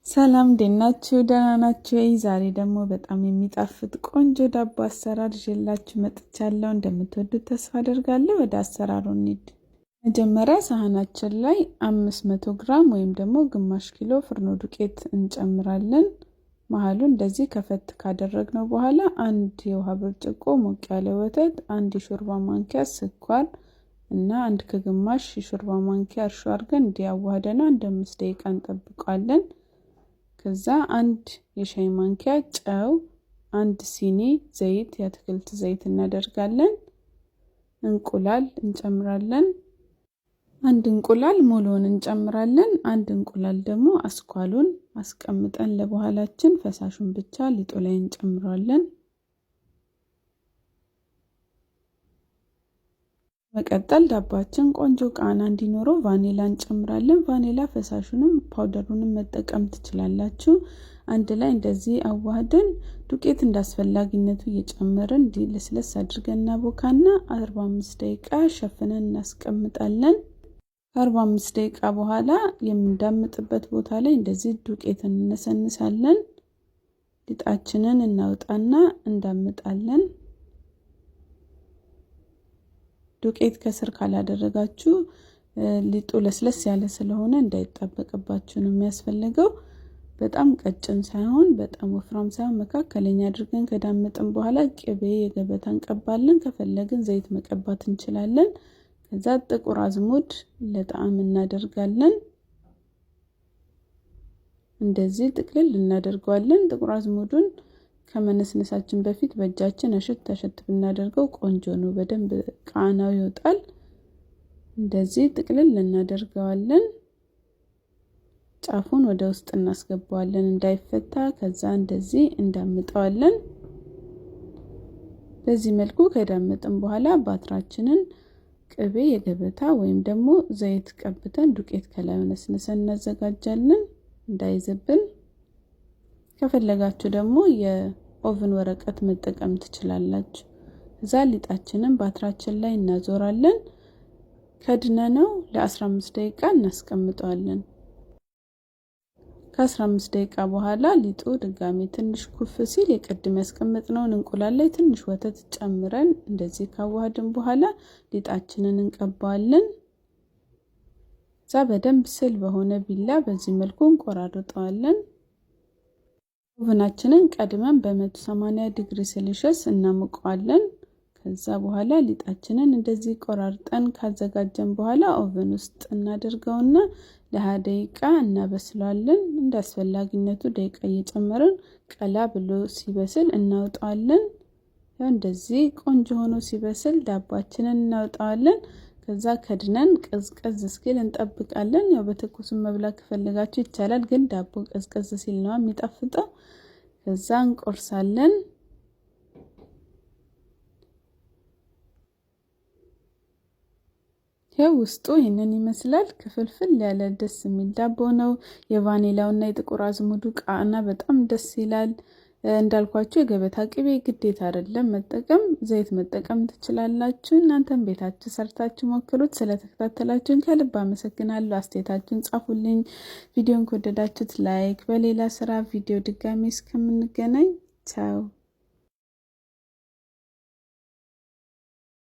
ሰላም እንዴት ናችሁ? ደህና ናችሁ? ዛሬ ደግሞ በጣም የሚጣፍጥ ቆንጆ ዳቦ አሰራር ይዤላችሁ መጥቻለሁ። እንደምትወዱት ተስፋ አደርጋለሁ። ወደ አሰራሩ እንሂድ። መጀመሪያ ሳህናችን ላይ 500 ግራም ወይም ደግሞ ግማሽ ኪሎ ፍርኖ ዱቄት እንጨምራለን። መሀሉ እንደዚህ ከፈት ካደረግነው በኋላ አንድ የውሃ ብርጭቆ ሞቅ ያለ ወተት፣ አንድ የሾርባ ማንኪያ ስኳር እና አንድ ከግማሽ የሾርባ ማንኪያ እርሾ አድርገን እንዲያዋህደነው አንድ 5 ደቂቃ እንጠብቀዋለን። ከዛ አንድ የሻይ ማንኪያ ጨው፣ አንድ ሲኒ ዘይት፣ የአትክልት ዘይት እናደርጋለን። እንቁላል እንጨምራለን። አንድ እንቁላል ሙሉውን እንጨምራለን። አንድ እንቁላል ደግሞ አስኳሉን አስቀምጠን ለበኋላችን ፈሳሹን ብቻ ሊጡ ላይ እንጨምራለን። መቀጠል ዳቧችን ቆንጆ ቃና እንዲኖረው ቫኒላ እንጨምራለን። ቫኒላ ፈሳሹንም powder ኡንም መጠቀም ትችላላችሁ። አንድ ላይ እንደዚህ አዋህደን ዱቄት እንዳስፈላጊነቱ እየጨመርን እንዲህ ለስለስ አድርገን እናቦካና 45 ደቂቃ ሸፍነን እናስቀምጣለን። ከ45 ደቂቃ በኋላ የምንዳምጥበት ቦታ ላይ እንደዚህ ዱቄት እንነሰንሳለን። ሊጣችንን እናውጣና እንዳምጣለን። ዱቄት ከስር ካላደረጋችሁ ሊጡ ለስለስ ያለ ስለሆነ እንዳይጣበቅባችሁ ነው የሚያስፈልገው። በጣም ቀጭን ሳይሆን በጣም ወፍራም ሳይሆን መካከለኛ አድርገን ከዳመጥን በኋላ ቅቤ የገበታ እንቀባለን። ከፈለግን ዘይት መቀባት እንችላለን። ከዛ ጥቁር አዝሙድ ለጣዕም እናደርጋለን። እንደዚህ ጥቅልል እናደርገዋለን። ጥቁር አዝሙዱን ከመነስነሳችን በፊት በእጃችን እሽት እሽት ብናደርገው ቆንጆ ነው። በደንብ ቃናው ይወጣል። እንደዚህ ጥቅልል እናደርገዋለን። ጫፉን ወደ ውስጥ እናስገባዋለን እንዳይፈታ። ከዛ እንደዚህ እንዳምጠዋለን። በዚህ መልኩ ከዳመጥን በኋላ ባትራችንን ቅቤ የገበታ ወይም ደግሞ ዘይት ቀብተን ዱቄት ከላይ ነስንሰን እናዘጋጃለን እንዳይዝብን። ከፈለጋችሁ ደግሞ የ oven ወረቀት መጠቀም ትችላላችሁ። እዛ ሊጣችንን ባትራችን ላይ እናዞራለን። ከድነነው ለ15 ደቂቃ እናስቀምጠዋለን። ከ15 ደቂቃ በኋላ ሊጡ ድጋሚ ትንሽ ኩፍ ሲል የቅድም ያስቀመጥነውን እንቁላል ላይ ትንሽ ወተት ጨምረን እንደዚህ ካዋሃድን በኋላ ሊጣችንን እንቀባዋለን። እዛ በደንብ ስል በሆነ ቢላ በዚህ መልኩ እንቆራርጠዋለን። oven ኣችንን ቀድመን በ180 ዲግሪ ሴልሺየስ እናሞቀዋለን። ከዛ በኋላ ሊጣችንን እንደዚህ ቆራርጠን ካዘጋጀን በኋላ oven ውስጥ እናደርገውና ለ20 ደቂቃ እናበስለዋለን። እንደ አስፈላጊነቱ ደቂቃ እየጨመርን ቀላ ብሎ ሲበስል እናወጣዋለን። ያው እንደዚህ ቆንጆ ሆኖ ሲበስል ዳቧችንን እናወጣዋለን። ከዛ ከድነን ቀዝቀዝ እስኪል እንጠብቃለን። ያው በትኩሱን መብላት ከፈለጋችሁ ይቻላል፣ ግን ዳቦ ቀዝቀዝ ሲል ነው የሚጣፍጠው። ከዛ እንቆርሳለን። ይኸው ውስጡ ይህንን ይመስላል። ክፍልፍል ያለ ደስ የሚል ዳቦ ነው። የቫኒላውና የጥቁር አዝሙዱ ቃና በጣም ደስ ይላል። እንዳልኳችሁ የገበታ ቅቤ ግዴታ አይደለም መጠቀም፣ ዘይት መጠቀም ትችላላችሁ። እናንተም ቤታችሁ ሰርታችሁ ሞክሩት። ስለተከታተላችሁን ከልብ አመሰግናለሁ። አስተያየታችሁን ጻፉልኝ። ቪዲዮን ከወደዳችሁት like። በሌላ ስራ ቪዲዮ ድጋሚ እስከምንገናኝ ቻው።